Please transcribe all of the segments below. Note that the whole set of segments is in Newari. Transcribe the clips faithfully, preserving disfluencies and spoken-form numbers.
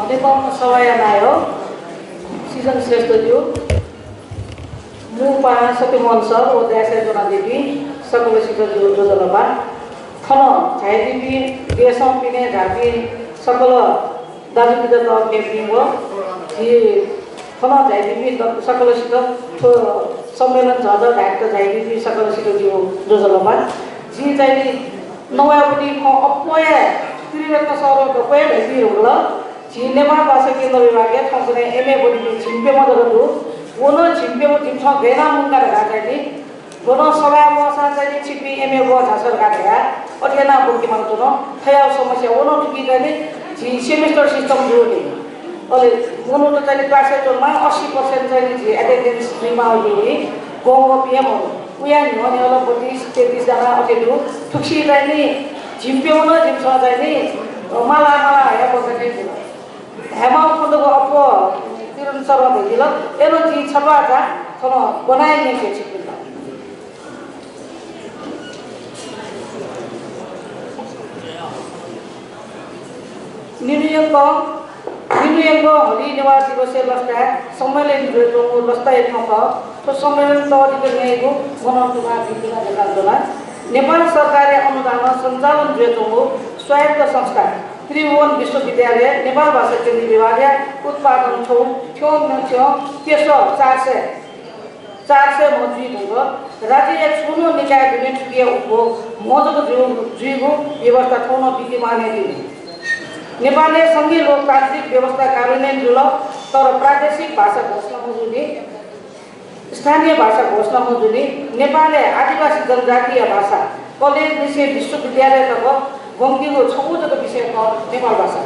हनेबहःम्ह सभाया नायः सिजन श्रेष्ठज्यू, मू पाहां सत्यमोहन सर व दाय्‌साय् च्वनादीपिं सकलसित ज्वजलपा। थन झायादीपिं देशं पिने झाःपिं सकल दाजुकिजा तःपिं व झी थन झायादीपिं सकलसित थ्व सम्मेलन झःझः धायेत झायादीपिं सकलसित ज्वजलपा। जिं चाहिँ नि नवायेगु खँ अप्वः हे त्रिरत्न सरं गथे धयादीगु खः। झी नेपाल भाषा केन्द्र विभागय् थौंकन्हय् एमए ब्वनीपिं झिंप्यम्ह जक दु। व नं झिंप्यम्ह झिंप्यम्ह गय् यानाः मुंका धकाः चाहिँ नि गनं सभाय् वःसां चाहिँ नि छिकपिं एमए ब्वः झासँ धकाः धयाः अथे यानाः ब्वंके माल च्वन। थज्याःगु समस्या व नं थुकी चाहिँ नि झी सेमेस्टर सिस्टम जूगुलिं। अले मनूत चाहिँ नि क्लासय् च्वनेमाः, अस्सी पर्सेन्ट चाहिँ नि झी एटेन्डेन्स जुइमाः जूगुलिं गं वःपिं हे मदु। उया न्ह्यः न्ह्यः ला बत्तीस, तेत्तीस जना अथे दु। थुकिसं चाहिँ नि झिंप्यम्ह नं झिंप्यम्ह चाहिँ नि माला माला हया बंका थें जुल। धायेमाःगु खँ दक्व अप्वः त्रिरत्न सरं धयादिल। अय्‌नं जिं छत्वाःचा थन ब्वना न्यंके छिकपिन्त। निन्हु यंकं, निन्हु यंकं होली नेवाः दिवसया लसताय् सम्मेलन जुयाच्वंगु लसताया खँ खः। थ्व सम्मेलन तःधिक न्यायेगु मनंतुना बिन्तिना देछानाच्वना। नेपाल सरकारया अनुदानं सञ्चालन जुयाच्वंगु स्वायत्त संस्था त्रिभुवन विश्वविद्यालय नेपाल भाषा केन्द्रीय विभागया उत्पादन थ्व थ्यंन्हय् थ्यं प्यसः चार सय, चार सय म्ह जुइधुंकल। राज्यया छुं नं निकाय दुने थुकिया उपभोग म्ह जक जु-, जुइगु व्यवस्था थौं नं विद्यमान हे दु। नेपालय् संघीय लोकतान्त्रिक व्यवस्था कार्यान्वयन जुल, तर प्रादेशिक भाषा घोषणा मजूनि। स्थानीय भाषा घोषणा मजूनि। नेपालय् आदिवासी जनजातिया भाषा कलेजनिसें विश्वविद्यालय तक ब्वंकीगु छगू जक विषय खः नेपाल भाषा।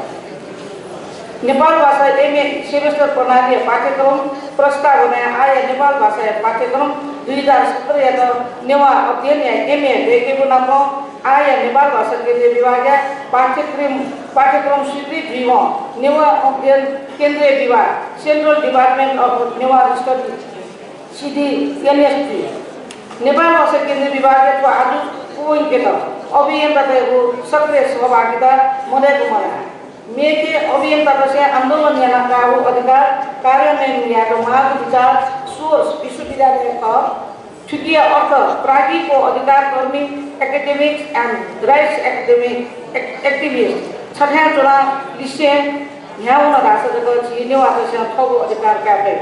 नेपाल भाषा एमए सेमेस्टर प्रणालीया पाठ्यक्रम प्रस्तावनाय् आःया नेपाल भाषाया पाठ्यक्रम दुई हजार सत्रयात नेवाः अध्ययनया एमए दय्‌केगु नापं आःया नेपाल भाषा केन्द्रीय विभागया पाठ्यक्रम, पाठ्यक्रम स्वीकृत जुइवं नेवाः अध्ययन केन्द्रीय विभाग, Central Department of Newar Studies, सिडिएनएसटी, नेपाल भाषा केन्द्रीय विभागया थ्व आजु पूवंकेत अभियन्तातय्‌गु सक्रिय सहभागिता मदय्‌क मलाः। मेखे अभियन्तातय्‌सं आन्दोलन यानाः काःगु अधिकार कार्यान्वयन यायेत माःगु विचार सोर्स विश्वविद्यालय खः। थुकिया अर्थ प्राज्ञिक व अधिकारकर्मी, academics and rights academic, ac-, activist छथाय् च्वनाः लिसें न्ह्याः वन धाःसा जक झी नेवाःतय्‌सं थःगु अधिकार काये फइ।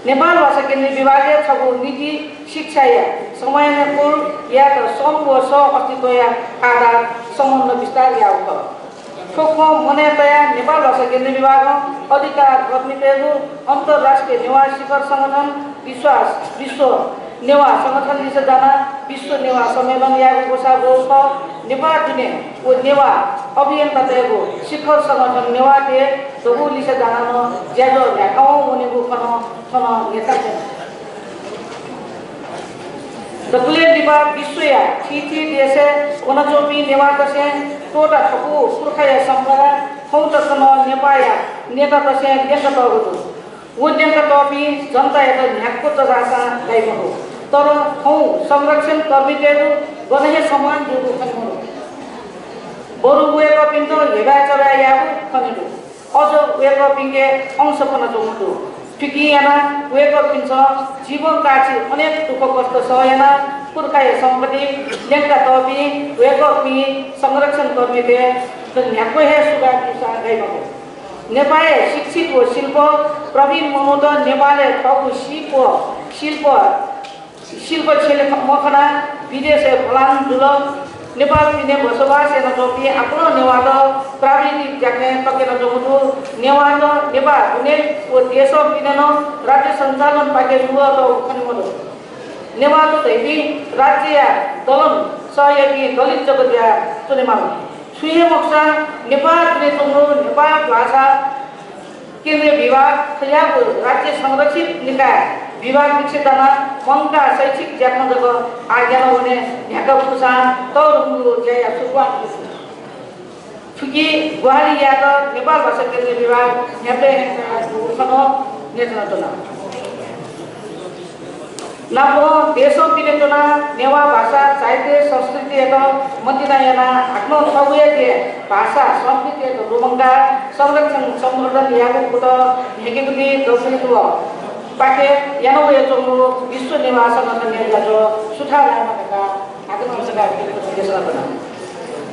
नेपाल भाषा केन्द्रीय विभागया छगू नीति शिक्षाया समयानुकूल यायेत सम व सह अस्तित्वया आधार सम्बन्ध विस्तार याःगु खः। थ्व खँ मनय् तयाः नेपाल भाषा केन्द्रीय विभागं अधिकारकर्मीतय्‌गु अन्तर्राष्ट्रिय नेवाः शिखर संगठन, विश्वास, विश्व नेवाः संगठन लिसे जानाः विश्व नेवाः सम्मेलन यायेगु ग्वसाः ग्वःगु खः। नेपाः दुने व नेवाः अभियन्तातय्‌गु शिखर संगठन नेवाः देय् धगु लिसे जानाः नं ज्याझ्वः न्ह्याकावं वनेगु खँ नं थन न्ह्यथनाच्वना। दकलय् लिपा विश्वया थीथी देशय् वनाच्वंपिं नेवाःतय्‌सं त्वःता थकूगु पुर्खाया सम्पदा थौं तक नं नेपाःया नेतातय्‌सं ल्यंकातःगु दु। व ल्यंकातःपिं जनतायात न्ह्याक्व चजाःसां दाइ मखु, तर थौं संरक्षणकर्मीतय्‌गु गन हे सम्मान जूगु खने मदु। बरु वय्‌कःपिन्त हेबाय् चबाय् यायेगु खने दु। अझ वय्‌कःपिंके अंश फ्वनाच्वंगु दु। थुकिं यानाः वय्‌कःपिन्सं जीवन काःछि अनेक दुःखकष्ट सह यानाः पुर्खाया सम्पत्ति ल्यंकातःपिं वय्‌कःपिं संरक्षणकर्मीतय्‌त न्ह्याक्व हे सुभाय् ब्यूसां दाइ मखु। नेपाःया शिक्षित व शिल्प प्रवीण मनूत नेपालय् थःगु शिल्प, शिल्प शिल्प छ्यले मखनाः विदेशय् पलायन जुल। नेपाल पिने बसोबास यानाच्वंपिं आपालं नेवाःत प्राविधिक ज्याखँय् तक्यनाच्वंगु दु। नेवाःत नेपाः दुने व देशं पिने नं राज्य सञ्चालन पाखे नुगःतःगु खने मदु। नेवाःत धइपिं राज्यया दलंसःयापिं दलित जक जुयाच्वनेमाल। छुं हे मखुसां नेपाः दुने च्वंगु नेपाः भाषा केन्द्रीय विभाग, थज्याःगु राज्य संरक्षित निकाय विभाग लिसे जानाः मंकाः शैक्षिक ज्याखँ जक आः याना वने न्ह्याका फुसां तःधंगु ज्याया सुरुवात जुल। थुकी ग्वाहालि यायेत नेपाल भाषा केन्द्रीय विभाग न्ह्याबलें न्ह्याकाः दुगु खँ नं न्ह्यथनाच्वना। नापं देशं पिने च्वनाः नेवाः भाषा, साहित्य, संस्कृतियात मतिना यानाः हाकनं थःगु हे देय् भाषा, संस्कृतियात लुमंकाः संरक्षण, संवर्धन यायेगु कुतः न्ह्याकेगुलिं दबुलिं व पाखे याना वयाच्वंगु विश्व नेवाः संगठनया ज्याझ्वः सुथां लायेमा धकाः हाकनं सकारात्मक देशना कना।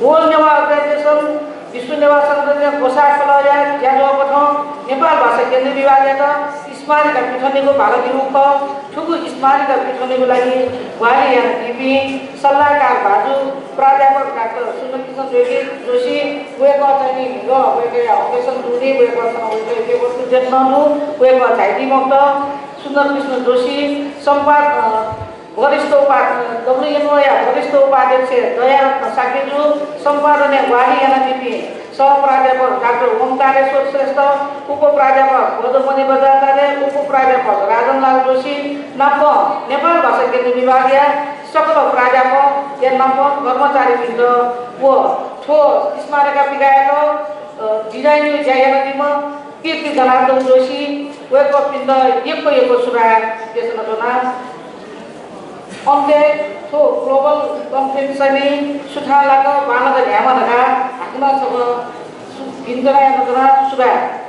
World Newah Organization, विश्व नेवाः संगठनया ग्वसाः खलःया ज्याझ्वःकथं नेपाल भाषा केन्द्रीय विभागयात स्मारिका पिथनेगु भाला ब्यूगु खः। थुगु स्मारिका पिथनेगु लागि ग्वाहालि यानादीपिं सल्लाहकार भाजु प्राध्यापक डाक्टर सुन्दरकृष्ण जोशी, जोशी, वय्कः चाहिँ नि म्हिगः वय्कःया operation दुने, वय्कः थन वय्कःया paper तुज्यात नं दु, वय्कः झायादी मखुत। सुन्दरकृष्ण जोशी, सम्पाद-, अ, वरिष्ठ उपा-, डब्ल्युएनओया वरिष्ठ उपाध्यक्ष दयारत्न शाक्यजु, सम्पादनय् ग्वाहालि यानादीपिं सह प्राध्यापक डाक्टर ओमकारेश्वर श्रेष्ठ, उपप्राध्यापक बज्रमणि बज्राचार्य, उपप्राध्यापक राजनलाल जोशी, नापं नेपाल भाषा केन्द्रीय विभागया सकल प्राध्यापकया नापं कर्मचारीपिन्त व थ्व स्मारिका पिकायेत, अ, design-या ज्या यानादीम्ह कीर्ति जनार्दन जोशी, वय्कःपिन्त यक्व यक्व सुभाय् देछानाच्वना। अन्त्यय् थ्व global conference-नि सुथां लाक बांलाक न्ह्यायेमा धकाः हाकनं छकः सु-, भिंतुना यानाच्वना। सुभाय्।